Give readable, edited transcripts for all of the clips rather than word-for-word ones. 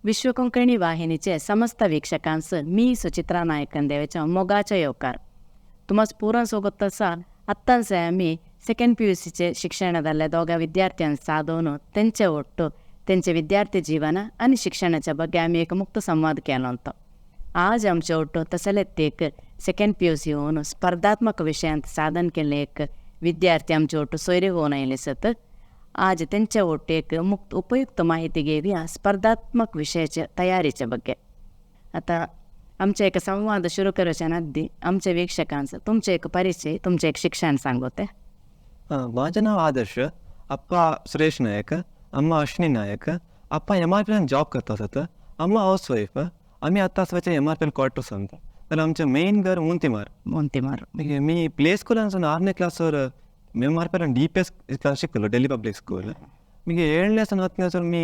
विश्व कोंकणी वाहिनीचे समस्त वीक्षकांस मी सुचित्रा नायकन देवेच्या मोगाचो येवकार. तुमच पुरण सोगत आसा. आत्तांच आमी सेकंड PUCचे शिक्षणादाले दोगा विद्यार्थ्यांक सादोवन तेंचे ಒಟ್ಟು तेंचे विद्यार्थी जीवन आनी शिक्षणाच्या ಬಗ್ಗೆ आमी एक मुक्त संवाद केलो. तो आज आमचे ಒಟ್ಟು तसलेच एक सेकंड PUC होवन स्पर्धात्मक विशयांत साधन केल्ले एक विद्यार्थी आमचे ಒಟ್ಟು सोयरे होवन आयले सत. आज तेंच्या ಒಟ್ಟು एक मुक्त उपयुक्त माहिती घेवया स्पर्धात्मक विशयाच्या तयारीच्या ಬಗ್ಗೆ. आता आमचे एक संवाद सुरू करच्या आधी आमच्या वीक्षकांचं तुमचे एक परिचय, तुमचे एक शिक्षण सांगोते. माझं नाव आदर्श. अप्पा सुरेश नायक, अम्मा अश्विनी नायक. अप्पा MRPL job करतात, अम्मा हाऊस वाईफ. आम्ही आत्ता आसपाचे MRPL quarters अंत. तर आमचें मेन घर मुंतिमार. मोंतिमार. मागीर मी प्ले स्कूलान 6ನೇ ಕ್ಲಾಸರ್ MRPL DPS class शिकलो, ಡೆಲ್ಲಿ ಪಬ್ಲಿಕ್ ಸ್ಕೂಲ್. मागीर 7ನೇ ಸನ್ 10ನೇ ಸರ್ ಮೀ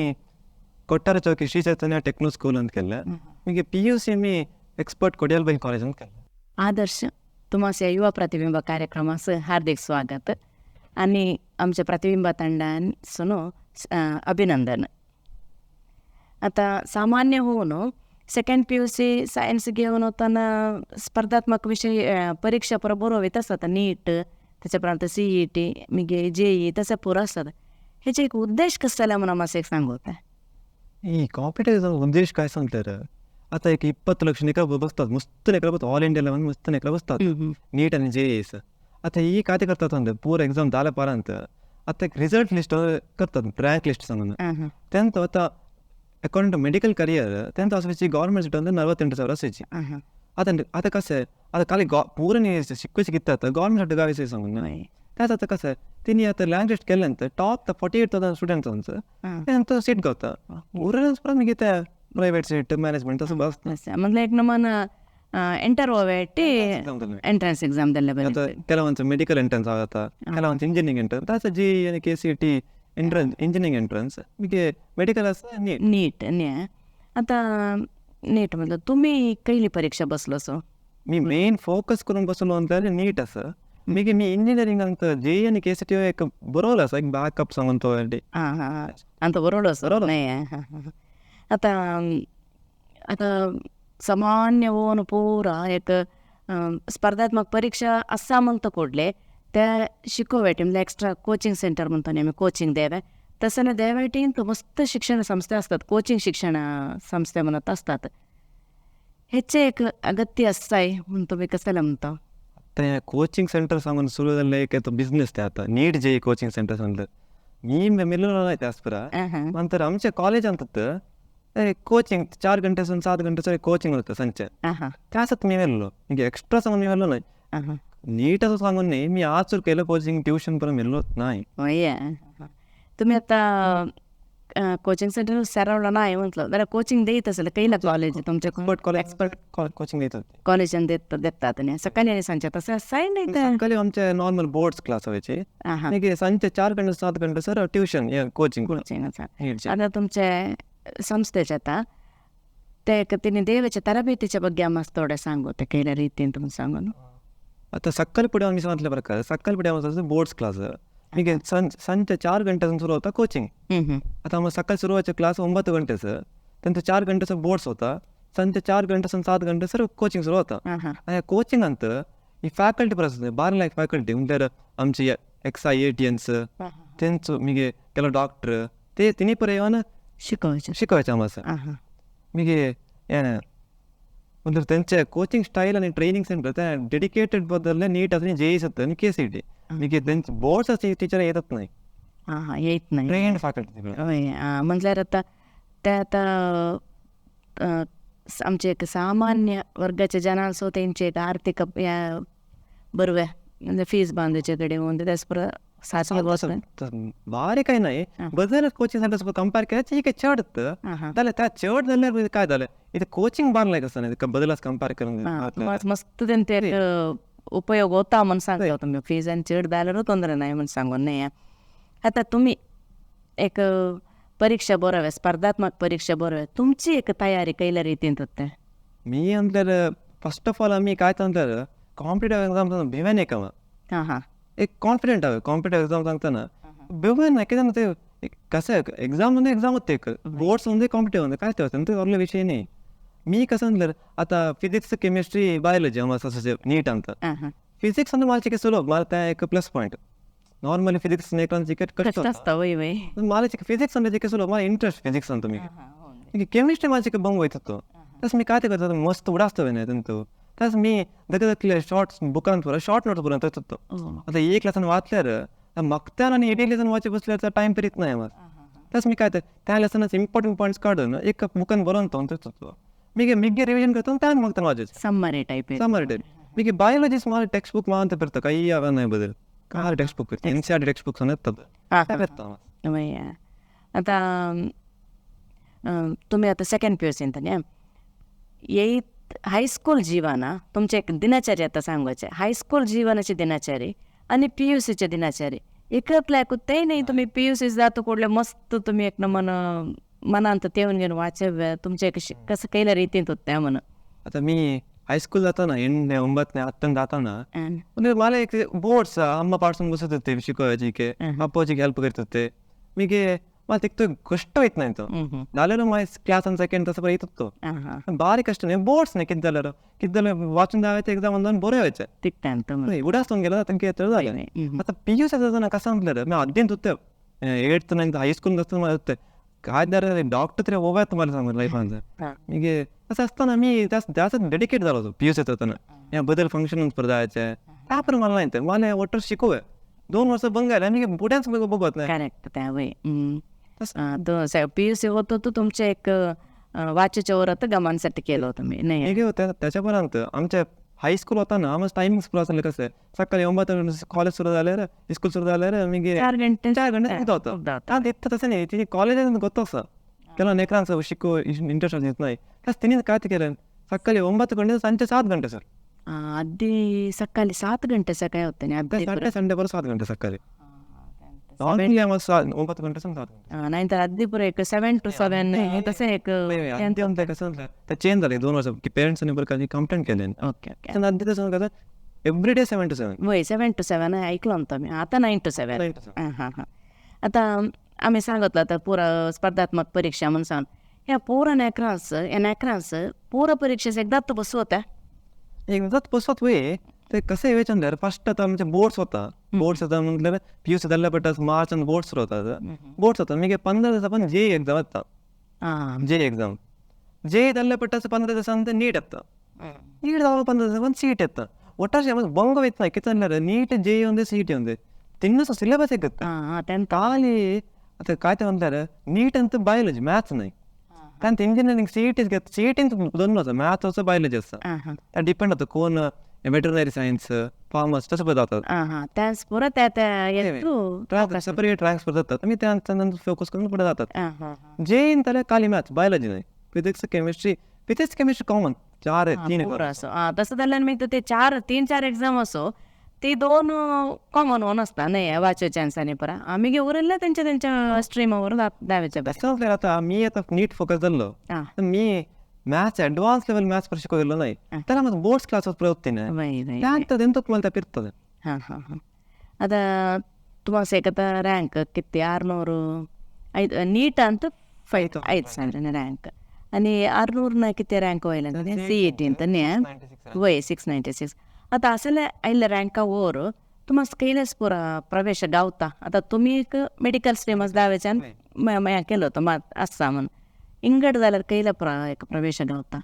ಕೊಟ್ಟಾರ ಚೌಕಿ ಶ್ರೀ ಚೈತನ್ಯ ಟೆಕ್ನೋ ಸ್ಕೂಲ್ ಅಂತ केले. मागीर PUC मी एक्सपर्ट ಕೊಡಿಯಲ್ಬೈಲ್ ಕಾಲೇಜ್ ಅಂತ केलें. आदर्श, तुम्हाच्या युवा प्रतिबिंब कार्यक्रमाचं हार्दिक स्वागत आणि आमच्या प्रतिबिंब ತಂಡಾसुन अभिनंदन. आता सामान्य होऊन सेकंड PUC science घेऊन वतना स्पर्धात्मक विषय परीक्षा पुरो बरोवयत आसता. नीट, त्याच्या उपरांत CET, मागीर JEE तशें पुरो आसतात. हेचे एक उद्देश कसो जाल्यार म्हणून मातशें एक सांगोता. ಈ ಕಾಂಪಿಟೇಟಿವ್ ಎಕ್ಸಾಮ್ ಉದ್ದೇಶ काय सांगल्यार, आता एक 20 ಲಕ್ಷ ನಿಕಲ बसतात, मस्त निकल बसतात, ऑल इंडिया लेवल मस्त निकल बसतात नीट आणि JEEs. आता ही काय ते करतात म्हणजे पूर एक्झाम झाल्या पर्यंत आता एक रिझल्ट लिस्ट करतात, रँक लिस्ट सांगून. तेंत आता अकॉर्डिंग टू मेडिकल करियर तेंत असायची गव्हर्मेंट सीट ಅಂದ್ರೆ 48,000 असायची. आता आता कसं आहे, आता खाली गॉ पूर्ण शिकवायचे किती, आता गव्हर्मेंट सीट गावायचं सांगून. त्यात आता कसं आहे, तिने आता रँक लिस्ट केल्यानंतर टॉप 48,000 स्टुडंट्स त्यांचं सीट गावता, उरलेलं परत मागीर ते प्रायव्हेट सीट, मॅनेजमेंट तसं बस. म्हणजे एक नमन ಎಂಟರ್ ಹೋवेटी ಎಂಟ್ರೆನ್ಸ್ ಎಕ್ಸಾಮ್ ದೆಲ್ಲ. आता ಕೆಲವೊಂದು ಮೆಡಿಕಲ್ ಎಂಟ್ರೆನ್ಸ್ ಆಗತ್ತಾ, ಕೆಲವೊಂದು ಇಂಜಿನಿಯರಿಂಗ್ ಎಂಟ್ರೆನ್ಸ್. ताचं जे आणि KCET entrance, engineering entrance, मागीर मेडिकल आसा नीट. नीट न्ही. आता नीट म्हटलं, तुम्ही कैली परीक्षा बसलो सो? मी मेन फोकस करून बसलो म्हटल्यार नीट आसा. मागीर मी इंजिनियरिंग जे आनी KCET एक बरोवलो आसा, एक बॅकअप सांगून तो. हां हां हां ಅಂತ बरोवलो सो. बरोवलो. न्ही. हां हां आता आता सामान्य होवन पूरा एक स्पर्धात्मक परीक्षा आसा म्हणटा ಕೂಡಲೇ ते शिकोवेटी म्हणजे एक्स्ट्रा कोचिंग सेंटर म्हणतो न्ही आमी, कोचिंग देवे तसं देवेटीन मस्त शिक्षण संस्थे असतात, कोचिंग शिक्षण संस्थे म्हणत असतात. हेचे एक अगत्य आसाय म्हण तुमी कसले म्हणता? ते कोचिंग सेंटर सांगून सुरू जाल्लें एक बिझनेस ते आता नीट जे कोचिंग सेंटर सांगले मी मेलो नाही त्यासपुरा. नंतर आमचे कॉलेज अंत कोचिंग 4 गंटे 7 गंटे कोचिंग होतं संचे. त्यासाठी मी मेलो एक्स्ट्रा सांगून मी मेलो नाही. नीट असं सांगून नाही मी आज केलं कोचिंग, ट्युशन पण मेलो नाही. होय, तुम्ही आता कोचिंग सेंटर सेरवलं नाही म्हटलं जाल्यार कोचिंग देत आसले कैला कॉलेज तुमचे? एक्सपर्ट कॉलेज, एक्सपर्ट कोचिंग देतात. कॉलेजान देत देतात न्ही सकाळी आनी सांजचे तशें आसाय नाही तर? सकाळी आमचे नॉर्मल बोर्ड्स क्लास व्हायचे. मागीर सांजचे 4 गंटे 7 गंटे सर ट्युशन, कोचिंग. कोचिंग आसा. आता तुमचे संस्थेचे आता ते तिने देवाच्या तरबेतीच्या ಬಗ್ಗೆ आम्हाला थोडें सांगू ते कैल्या रितीन तुमी सांगून. आता सकाळी पुढे आम्ही सांगितल्या प्रकार सकाळी पुढे आमचं बोर्ड्स क्लास, मागीर सांजचे 4 गंट्यासून सुरू होता कोचिंग. आता आम्हाला सकाळी सुरू व्हायचे क्लास 9 गंटेचं, नंतर 4 गंटेचा बोर्ड्स होता, संजय 4 गंटे 7 गंटे सर कोचिंग सुरू होता. आणि कोचिंग अंत ही फॅकल्टी पण बारा लायक फॅकल्टी म्हणल्यार आमची एक्स IITians तेंचो, मागीर ಕೆಲವು डॉक्टर ते तिनी पर येवन शिकवायचे. शिकवायचे आम्हाला. मागीर हें म्हणल्यार तेंचे कोचिंग स्टायल आनी ट्रेनिंग सेंटर ते डेडिकेटेड बदलले नीट आसा, जेई जाता आनी KCET. मागीर तेंचे बोर्ड्स टिचर येतच नाही. हां हां येत नाही. Trained faculty. हय, म्हटल्यार आतां ते आतां आमचे एक सामान्य वर्गाचे जनांसो तेंचे एक आर्थीक ह्या बरव्या म्हणजे फीज बांदूचे कडेन होवन तेच पुरो सारकें वचून. बारीक काय नाही. बदल कोचिंग सेंटर कंपेअर केल्यार ठीक आहे चड. आं हां जाल्यार त्या चड जाल्यार काय जालें, इथं कोचिंग बार लायक आसता न्ही बदलास कंपेअर करून. मस्त तेंचे उपयोग होता म्हूण सांगता तुमी. फीजान चड जाल्यारूय ತೊಂದರೆ नाही म्हूण सांगून न्ही. आतां तुमी एक परीक्षा बरोवे, स्पर्धात्मक परीक्षा बरोवे, तुमची एक तयारी कैल्या रितीन जाता? मी म्हटल्यार फर्स्ट ऑफ ऑल आमी काय म्हटल्यार कॉम्पिटेटिव्ह एक्झाम भिवेन एक हां हां एक कॉन्फिडंट हवे. कॉम्पिटेटिव्ह एक्झाम सांगतना भिवेन ना, कित्याक ते कसं एक्झाम म्हणजे एक्झाम होते, बोर्ड्स म्हणजे कॉम्पिटेटिव्ह म्हणजे काय ते असं व्हडलो विषय न्ही. मी कसं म्हणल्यार आतां फिजिक्स केमिस्ट्री बायोलॉजी आसा नीट ಅಂತ. फिजिक्स ಅಂದ್ರೆ मला सुलभ, मला त्या एक प्लस पॉईंट. नॉर्मली फिजिक्स चिकट कष्ट असता वय वय. मला फिजिक्स ಅಂದ್ರೆ चिके सुलभ, मला इंटरेस्ट फिजिक्स ಅಂತ. मी केमिस्ट्री मला चिके बंग वयता तस मी काय ते करता मस्त उडासतो नाही तेंतू. तस मी दगदकले शॉर्ट्स बुकान पुरा शॉर्ट नोट्स पुरा तसं. आता एक लेसन वाचल्यार मगत्यान आनी एक लेसन वाचे बसल्यार टायम पेरीत नाही मला. तस मी काय ते त्या लेसनाचे इम्पॉर्टंट पॉयंट्स काडून एक बुकान बरोवन तो तसं मीगे मिगे रिविजन करतो त्यान मग वाचायचं. Summary type. Summary type. मीगे biology small text book मात पेरता काही नाही बदल car text book NCERT text books येतात. आता तुम्ही आता सेकंड पी यू सींत न्ही, एथ हायस्कूल जीवन तुमचें एक दिनचर्या आतां सांगपाचें. हायस्कूल जीवनाची दिनचर्या आनी पी यू सीचे दिनचर्या एकतल्याकूच तें न्ही. तुमी पी यू सी जाता कुडले मस्त तुमी एक नमन मनांत तेवन घेवन वाचव्य तुमचें कसं कैल्या रितीन तें म्हण. आता मी हायस्कूल जाताना 8ನೇ 9ನೇ 10 जाताना म्हणजे मला एक बोर्ड्स अम्मा पाडसून बसत होते शिकवायचे, अप्पाची हेल्प करत होते. मीगे मला तितकं कष्ट येत नाही तो जाल्यार मागीर क्लासान सेकंड तसं येत होतो. बारीक कष्ट नाही बोर्ड्स नाही किती जाल्यार किती जाल्यार वाचून जायचं एक्झाम अंदान बरें व्हायचें उडास गेला तांकां येतलो जालें. आता पी यू सी जाताना कसं म्हटल्यार मी अध्ययन होते एट्थ नायन्थ हायस्कूल आसतना होते काय जाल्यार डॉक्टर तरी ओव्यात मला सांगू लायफान. मीगे तसं असताना मी जास्त डेडिकेट झालो होतो पी यू सी जाताना. या बदल फंक्शन जायचे त्या पण मला नाही मला वटर शिकवे 2 वर्ष बंग आले आनी पुढेच बघत नाही. करेक्ट त्या वय पी यू सी होत होतं तुमचे एक वाचेच्या वर गमांसाठी केलं होतं मी नाही होतं. त्याच्यापर्यंत आमच्या हायस्कूल होता ना आमचं टायमिंग सुरू असलं कसं सकाळी 9 कॉलेज सुरू झाल्यार स्कूल सुरू झाल्यार मागीर 4 गंटे 4 गंटे होतं. आता तसं नाही तिने कॉलेजात ಗೊತ್ತ असं ಕೆಲವು नेकरांचं शिकू इंटरेस्ट येत नाही. तसं तिने काय ते केलं सकाळी 9 गंटे संजे 7 गंटे सर. अगदी सकाळी 7 गंटे सकाळी होते संडे संडे बरोबर 7 गंटे सकाळी 9 गंटे 7 गंटे नाही तर अगदी पुरे एक 7 to 7 तसं एक कसं ते चेंज झाले 2 वर्ष की पेरेंट्सांनी बरं काही कंप्लेंट केले. ओके ओके अगदी तसं कसं एव्हरी डे 7 to 7 वय 7 to 7 ऐकलं होतं मी. आता 9 to 7. हां हां. आता आम्ही सांगितलं तर पुरा स्पर्धात्मक परीक्षा म्हणून सांग ह्या पोरा नेकरांस ह्या नेकरांस पोरा परीक्षेस एकदा तर बसवता एकदाच बसवत वय ते कसं येवायचे म्हणल्यार फर्स्ट आता आमचे बोर्ड्स होता. बोर्ड्स होता म्हटल्यार पी यू सी जाल्ल्या पडटा मार्च बोर्ड सुरू होता. बोर्ड्स होता मागीर 15 दिवसां पण जे एक्झाम येता. जे एक्झाम जे जाल्ल्या पडटा 15 दिवसां नीट येता. नीट जावं 15 दिवसां पण सीट येता. ಒಟ್ಟಾರೆ बंग वयता नाही कितें जाल्यार नीट जे ಒಂದು सी ಟಿ ಒಂದು ತಿನ್ನಸ ಸಿಲೆಬಸ್ ಸಿಗುತ್ತೆ ಖಾಲಿ आता काय ते म्हणल्यार नीट ಅಂತ बायोलॉजी मॅथ्स नाही कारण इंजिनिअरिंग सी टी सी टीन दोन आसा मॅथ्स आसा बायोलॉजी आसा डिपेंड जाता कोण वेटरनरी सायन्स फार्मस तसं पण जातात सेपरेट ट्रॅक्स जातात आमी त्या फोकस करून पुढे जातात. जे जाल्यार खाली मॅथ्स बायोलॉजी नाही फिजिक्स केमिस्ट्री कॉमन 4 3 तसं जाल्यार मागीर ते 4 3-4 एक्झाम असो ती 2 कॉमन होऊन असता नाही वाचो चान्सांनी परा आमी उरल्ले त्यांच्या त्यांच्या स्ट्रीमावर दाव्याच्या. तसं आता मी आता नीट फोकस जाल्लो मी मॅथ्स ॲडव्हान्स लेवल मॅथ्स पर शिकवलेलो नाही त्याला मग बोर्ड्स क्लास प्रवृत्ती नाही त्यात तेंतूच मला पिरतದೆ. हां हां हां. आता तुम्हाला एक आता रँक किती 605 नीट ಅಂತ 5,000 रँक आणि 600 किती रँक व्हायला सी ई टी ಅಂತ वय 696. आता असले आयिल्ले रँका वर तुम्हाला कैलास पुरा प्रवेश गावता. आता तुमी एक मेडिकल स्ट्रीमच दाव्याच्यान केलं होतं मात आसा म्हण इंगड जाल्यार कैला एक प्रवेश गावता.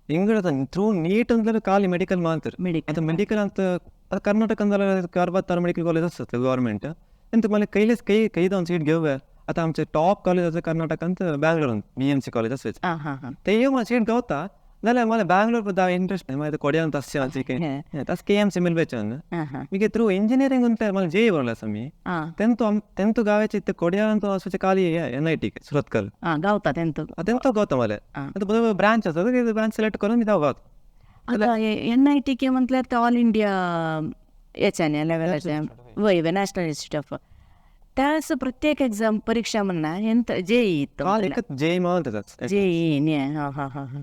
इंगड थ्रू नीट ಅಂದ್ರೆ ಖಾಲಿ ಮೆಡಿಕಲ್ ಮಾತ್ರ. ಮೆಡಿಕಲ್ आता मेडिकल ಅಂತ कर्नाटक 66 मेडिकल कॉलेज असतात गव्हर्मेंट आणि तुम्हाला कैलेच काही काही दोन सीट घेऊया. आता आमचे टॉप कॉलेज असं कर्नाटकांत बँगलोर BMC college असायचं ते येऊ मला सीट गावता जाल्यार मला बँगलोर इंट्रस्ट नाही मला कोड्यान तशें तस KMC मेलपेच्यान मागीर थ्रू इंजिनियरींग म्हणल्यार मला जे बरोबर आसा मी तेंतू गांवाचे ते कोड्यान वचपाचें खाली NIT Surathkal गावता तेंतू तेंतो गावता मला आतां बरोबर ब्रांच आसा ब्रांच सिलेक्ट करून मी गावता. आता NIT के म्हटल्यार ते ऑल इंडिया हेच्यानी लेवलाचे वय नॅशनल इन्स्टिट्यूट ऑफ त्यास प्रत्येक एक्झाम परीक्षा म्हणना जेई जेई म्हणतात जेई न्ही. हां हां हां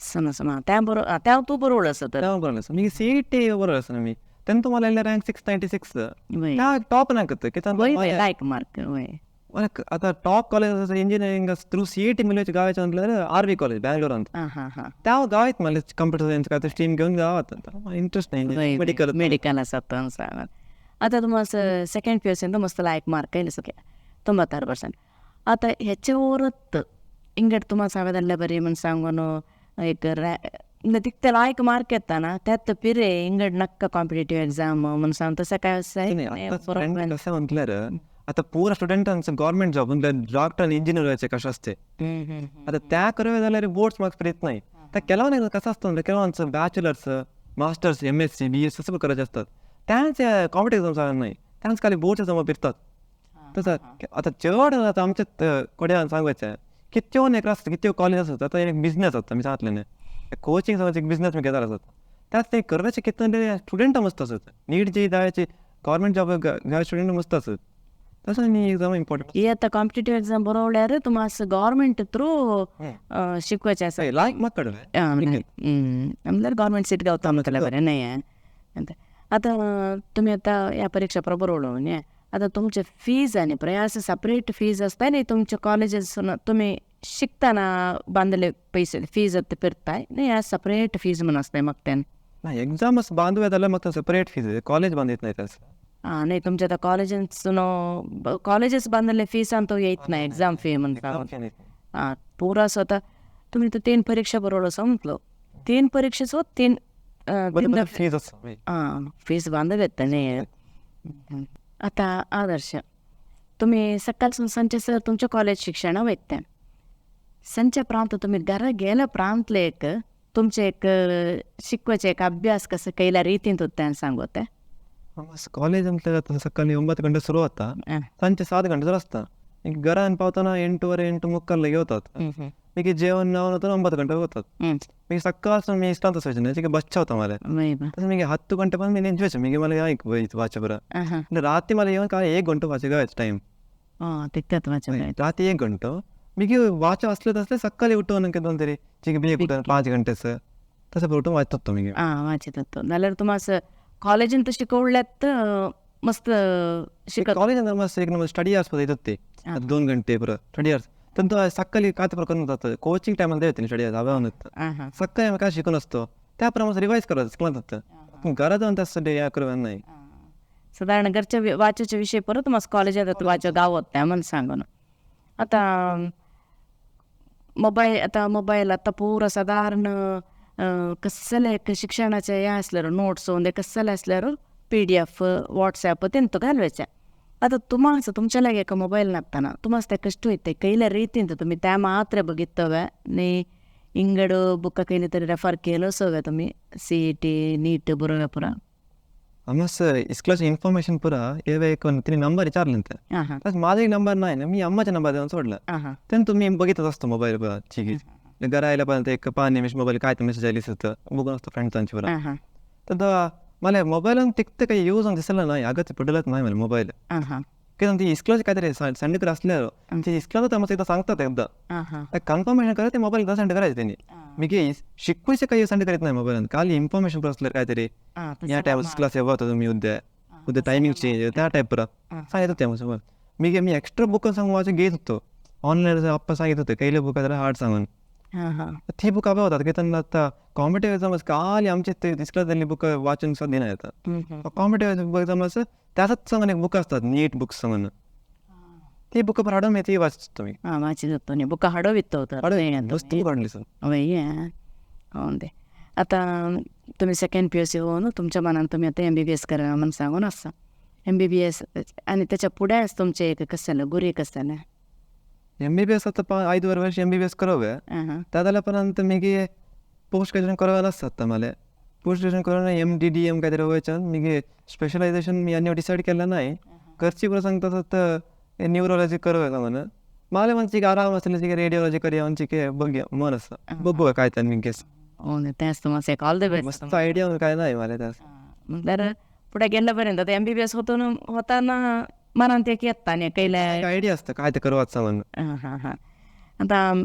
सम सम त्या बरोबर त्या तूं बरोबर आसा तर बरोबर आसा मागीर सी टी बरोबर आसा मी तेन्ना तुम्हाला रँक 696 टॉप रँक कित्याक लायक मार्क वय. मला आता top college engineering through CET मिळवायचे गावाचे म्हटल्यार आर वी कॉलेज बँगलोर ಅಂತ. हां हां हां त्या गावात मला कम्प्युटर सायन्स काय स्ट्रीम घेऊन गावात इंटरेस्ट नाही, मेडिकल. मेडिकल आसा तो सांगात. आतां तुमकां सेकंड पीयूसीन मस्त लायक मार्क येयले सगळे, 96%. आतां हेचे वरत इंगट तुमा हांवें बरी म्हण सांगून एक तितके लायक मार्क येताना त्यात पिरे इंगड नक्का कॉम्पिटेटिव्ह एक्झाम म्हण सांग तसं काय आता कसं म्हटल्यार आता पूरा स्टुडंटांचं गव्हर्मेंट जॉब म्हणजे डॉक्टर आणि इंजिनियर व्हायचे कशें असते. आता त्या करवे जाल्यार बोर्ड्स मार्क्स येत नाही. त्या ಕೆಲವೊಂದು कसं असतं म्हणजे ಕೆಲವೊಂದು bachelors, masters, MSc, BS असं करायचे असतात, त्यांचे कॉम्पिटिव्ह एक्झाम्स नाही, त्यांच खाली बोर्ड्स एक्झाम फिरतात. तसं आता चड आता आमच्या कोड्यान सांगायचं कित्येक एक असतात, कित्येक कॉलेज असतात. आता एक बिझनेस असता, मी सांगितलं नाही, कोचिंग सांगायचं एक बिझनेस मी घेणार असतात. त्यात ते करव्याचे किती स्टुडंट मस्त असत, नीट जे जायचे गव्हर्मेंट जॉब स्टुडंट मस्त असत. तसं नी एक्झाम इम्पॉर्टंट. ही आता कॉम्पिटेटिव्ह एक्झाम बरोवल्यार तुमास गव्हर्मेंट थ्रू शिकवायचे आसा. लायक मात कडवे म्हणल्यार गव्हर्मेंट सीट गावता म्हटल्यार बरें न्हय. आतां तुमी आतां ह्या परीक्षा बरोवलो न्ही, आतां तुमचे फीज आनी प्रयास सेपरेट फीज आसता न्ही तुमचे कॉलेजीस तुमी शिकतना बांदले पैसे फीज ते फिरताय न्ही, सेपरेट फीज म्हणून आसताय मग त्यान? ना, एक्झाम बांधूया जाल्यार म्हाका सेपरेट फीज कॉलेज बांदीत नाही तसं. हां, नाही तुमच्या आतां कॉलेजीस न्हू कॉलेजीस बांदले फीस तो येत ना एक्झाम फी म्हणटा. हां, पुरो असो आतां तुमी आतां 3 परीक्षा बरोवलो असो म्हटलो, 3 परीक्षेचो 3 फीज आसा. हां, फीज बांदून येता न्ही. आतां आदर्श तुमी सकाळसून सांजचे सर तुमचें कॉलेज शिक्षण वयता, सांजच्या प्रांत तुमी घरा गेल्या प्रांतले एक तुमचे एक शिकवाचे एक अभ्यास कसं कैल्या रितीन तें सांगोते. कॉलेज म्हटल्यार सकाळी 9 गंटे सुरू होता, सांजचे 7 गंटे जर असता. घरान पावताना 8:30 8:45 होतात. मागीर जेवण नावन होता 9 गंटे होतात. मागीर सकाळसून मी इश्टांत असायचे नाही बच्चा होता मला, तसं मागीर 10 गंटे पण मी नेंजवायचे. मागीर मला वाचा बरं रात्री मला येऊन काय 1 घंटो वाचे गायचं टाइम. रात्री 1 घंटो मागीर वाचा असले तसले सकाळी उठून दोन तरी बेग उठून 5 घंटेच तसं उठून वाचतात तो मागीर. हां, वाचतात जाल्यार तुमा कॉलेजीन तशी शिकवल्यात मस्त शिकत. कॉलेज मस्त एक नंबर स्टडी आवर्स येतात ते 2 घंटे बरं स्टडी आवर्स. तर तो सकाळी काय तर करून जातं कोचिंग टायमाला येते स्टडी आवर्स अभ्यास सकाळी काय शिकून असतो त्याप्रमाणे रिवाईज करत शिकला जातं. घरात जाऊन तसं या करू नाही. साधारण घरच्या वाचाचे विषय परत मस्त कॉलेजात वाच गावत नाही म्हणून सांगून. आता मोबाईल, आता मोबाईल आता पुरा साधारण कसले शिक्षणाचे हे असल्यार नोट्स म्हणजे कसले असल्यार PDF WhatsApp तेंत घालवायचे. आता तुम्हाला तुमच्या लागे एका मोबाईल नासतना तुम्हाला ते कष्ट वयता कैल्या रितीन तुमी त्या मात्र बघितवे न्ही इंगड बुका कैले तरी रेफर केलो सगळे तुमी CET नीट बरोबर पुरा. आमस इस्कलाचे इन्फॉर्मेशन पुरा येवे एक तिने नंबर विचारले, माझा एक नंबर नाही ना, मी अम्माचा नंबर देऊन सोडला. त्यानं तुम्ही बघितच असतो मोबाईल ठीक आहे, घरा आयला पर्यंत एक 5 निमिष मोबाईल काय तर मेसेज आली असतं बघून असतो फ्रेंड्सांची बरं. तर मला मोबाईल तितकं काही यूज दिसलं नाही, अगं पडलंच नाही मला मोबाईल. की ती इस्कलाचे काहीतरी सेंड करत असल्यावर ते इस्कला तर एकदा सांगतात एकदा कन्फर्मेशन करायचं ते मोबाईल एकदा सेंड करायचं त्यांनी. मी की शिकवायचे काही सेंड करीत नाही मोबाईल, खाली इन्फॉर्मेशन असलं काहीतरी या टाईम क्लास येवा होता तुम्ही उद्या उद्या टायमिंग चेंज त्या टाईप सांगितलं त्या समोर. मी मी एक्स्ट्रा बुक सांगून वाचून घेत होतो ऑनलाईन, आप्पा सांगित होते कैले बुक हार्ड सांगून ते बुक हवे होतात की त्यांना. आता कॉम्पिटेटिव्ह एक्झाम खाली आमचे ते इस्कला बुक वाचून सुद्धा नाही येतात. कॉम्पिटेटिव्ह एक्झाम असं त्याचाच सांगून एक बुक असतात नीट बुक्स सांगून ते बुक पण हाडून ते वाचतो मी. हां, वाचित होतो न्ही बुक हाडोवित मस्त बुक हाडली सर. हो ते आता तुमी सेकंड PUC होऊन तुमच्या मनान तुमी आता MBBS करा म्हणून सांगून आसा. MBBS आनी त्याच्या फुडें तुमचें एक कसं गुरी कसं MBBS आता 5 वर्ष MBBS करावे त्यापर्यंत मागीर पोस्ट ग्रॅज्युएशन करावं लागतं मला. पोस्ट ग्रॅज्युएशन करून MD DM काहीतरी व्हायचं. मागीर स्पेशलायझेशन मी आनी डिसायड केलं नाही. घरची बरं सांगतात तर न्यूरोलॉजी करावे म्हणून मला म्हणजे आराम असले रेडिओलॉजी करूया म्हणजे बघूया मन असं बघूया काय तर केस. तेच तुम्हाला एक ऑल the best. मस्त आयडिया काय नाही मला त्यास. म्हणल्यार फुडें गेल्या पर्यंत आतां MBBS होताना मनांत एक येता न्ही कैल्या आयडिया आसता काय ते करवाच म्हणून. हां हां हां. आतां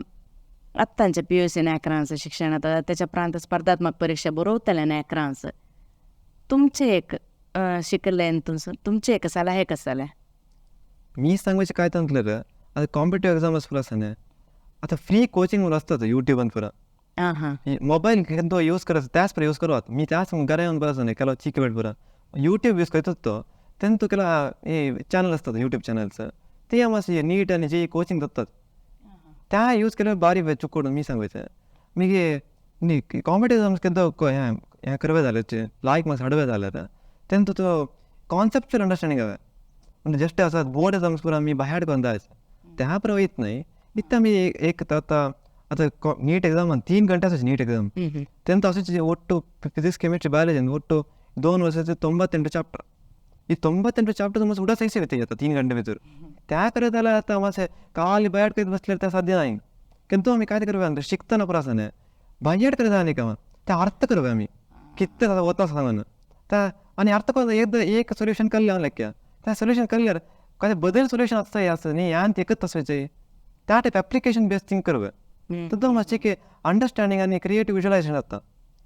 आत्तांच्या PUC अकरांचं शिक्षण आतां त्याच्या प्रांत स्पर्धात्मक परीक्षा बरोवतले न्ही अकरांच तुमचे एक शिकले तुमचे एक सलाहे कसले? मी सांगपाचें काय सांगतलें आतां कॉम्पिटिव्ह एग्जाम पुरा आसा न्ही, आतां फ्री कोचिंग म्हणून आसता यूट्यूबान पुरा. आं हां. मोबायल केन्ना यूज करत त्याच पुरा यूज करत मी त्याच घरा येवन पुरा आसा न्ही, केलो चिक वेळ पुरा यूट्यूब यूज करतात तो तेन्ना तूं केला हे चॅनल आसतात यूट्यूब चॅनल्स ते मातशें नीट आनी जे कोचिंग जातात त्या यूज केल्यार बारीक चुकोड. मी सांगपाचें मागीर न्ही कॉम्पिटिव्ह एग्जाम्स केन्ना हें हें करपा जाल्यार लायक मार्क्स हाडपा जाल्यार तेन्ना तो कॉन्सेप्चुअल अंडरस्टँडींग हवे. म्हणजे जस्ट आसा बोर्ड एग्जाम्स पुरा आमी बाहेर करून जाय त्या पुरा वयत न्हय इतलें आमी एक आतां आतां नीट एग्जामान 3 घंटे आसा नीट एग्जाम तेन्ना तशेंच ಒಟ್ಟು ಫಿಸಿಕ್ಸ್ ಕೆಮಿಸ್ಟ್ರಿ ಬಯಾಲಜಿ ಒಟ್ಟು 2 वर्साचे 98 चॅप्टर. ही 98 चॅप्टर मातसो उडास सिಗುತ್ತೆ आता 3 घंटे भितर. त्या करत जाल्यार आतां मातशें खाली बायाट करीत बसल्यार तें साध्य नाही. किंतु आमी काय करया आमी शिकतना पुरो आसा न्ही बायाट करत जाय न्ही कामां तें अर्थ करया आमी कितें जाता वता सांगून त्या आनी अर्थ करून एकदां एक सोल्युशन करलें हांव लेख्या त्या सोल्युशन करल्यार काय बदल सोल्युशन आसता हें आसता न्ही ह्यान एकच तसोचें त्या टायप एप्लिकेशन बेस थिंक करया तितून मातशें की अंडरस्टँडींग आनी क्रिएटीव विज्युअलायझेशन जाता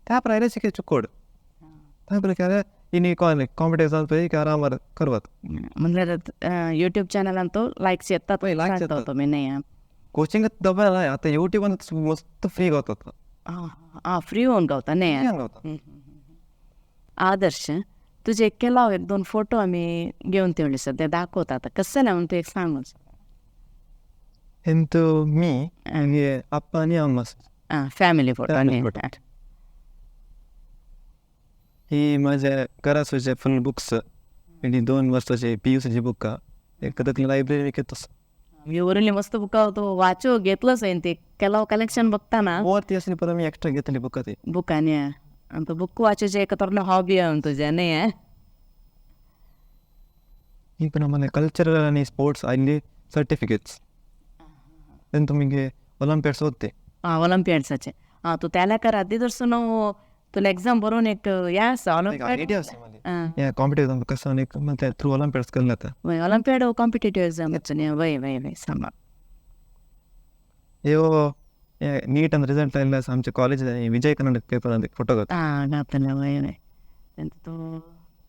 त्या प्रायले शिके चुकोड त्या प्रकारे इनी कॉम्पिटिव्ह एग्जाम पळय आरामार करवत. म्हणल्यार यूट्यूब चॅनल ಅಂತೂ ಲೈಕ್ಸ್ येतात. पळय लायक्स येतात. तुम्ही नाही कोचिंग दबल आता यूट्यूब मस्त फ्री गावतात. हां, फ्री होऊन गावता नाही. गावता. आदर्श, तुझे केला एक 2 फोटो आम्ही घेऊन ठेवले सध्या दाखवता आता कसं ना म्हणून तू एक सांगून. इंतू मी आनी अप्पा आनी अम्मा. हां, फॅमिली फोटो. Family photo. ही माझ्या घरासोचे फुल बुक्स आणि 2 वर्षाचे पी यू सीची बुक एक लायब्ररी विकत. मी उरली मस्त बुक तो वाचो घेतलंच आहे ते केला कलेक्शन बघताना. वरती असली परत मी एक्स्ट्रा घेतली बुक ती. बुक आणि तो बुक वाचूचे एक तर हॉबी आहे तुझ्या नाही. ही पण आम्हाला कल्चरल आणि स्पोर्ट्स आयिल्ली सर्टिफिकेट्स तेन्ना तुमी ऑलिम्पियाड्स होते. हां, ऑलिम्पियाड्साचे. हां, तूं त्याला कर आदी दर्शन तुला एक्झाम बरोवन एक या आसा आयडिया आसा कॉम्पिटिव्ह एग्जाम कसं आनी थ्रू ऑलिम्पियाड्स केल्ले जाता. वय, ऑलिम्पियाड हो कॉम्पिटेटिव्ह एग्जाम न्ही. वय वय वय सांबाळ. ह्यो नीट आनी रिजल्ट आयिल्ले आसा आमच्या college Vijay Karnataka paper photo घातला. हां, घातले. वय वय तेन्ना तूं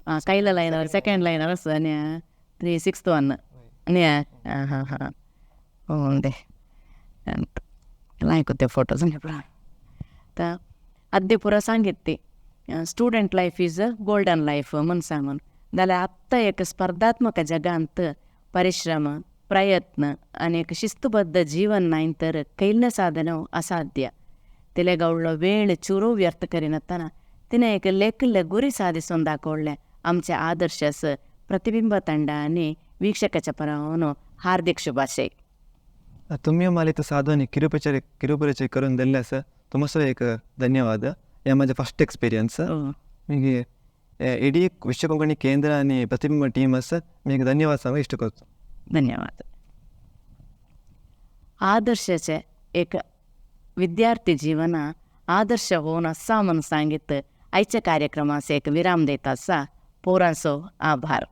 आं कायल्या लायनार सेकंड लायनार आसा न्ही 3 6 1 न्ही. हां हां हां, हो दे लायक ते फोटोज पुरा. तर आद्य पुरा सांगितली student life is a golden life म्हूण सांगून जाल्यार आत्तां एक स्पर्धात्मक जगांत परिश्रम प्रयत्न आनी एक शिस्तबद्ध जीवन नाय तर कैल्य साधन असाध्य. तिले गावडलो वेळ चुरू व्यर्थ करिनासतना तिणें एक लेखिल्ले गुरी साधिसून दाखवलें आमचे आदर्श प्रतिबिंब ತಂಡ आनी ವೀಕ್ಷಕच्या परावन हार्दिक शुभाशय. तुम्ही मला इथं साधन किरुपरिचय करून दिल्ले आसा तुमचो एक धन्यवाद. हे माझे फर्स्ट एक्सपिरियन्स. मागीर इडी विश्व कोंकणी केंद्र आनी प्रतिबिंब टीम आसा मी धन्यवाद सांगू इश्ट करतो. धन्यवाद. आदर्शाचे एक विद्यार्थी जीवन आदर्श होऊन आसा म्हूण सांगीत आयच्या कार्यक्रमास एक विराम दिता आसा. पोरांचो आभार.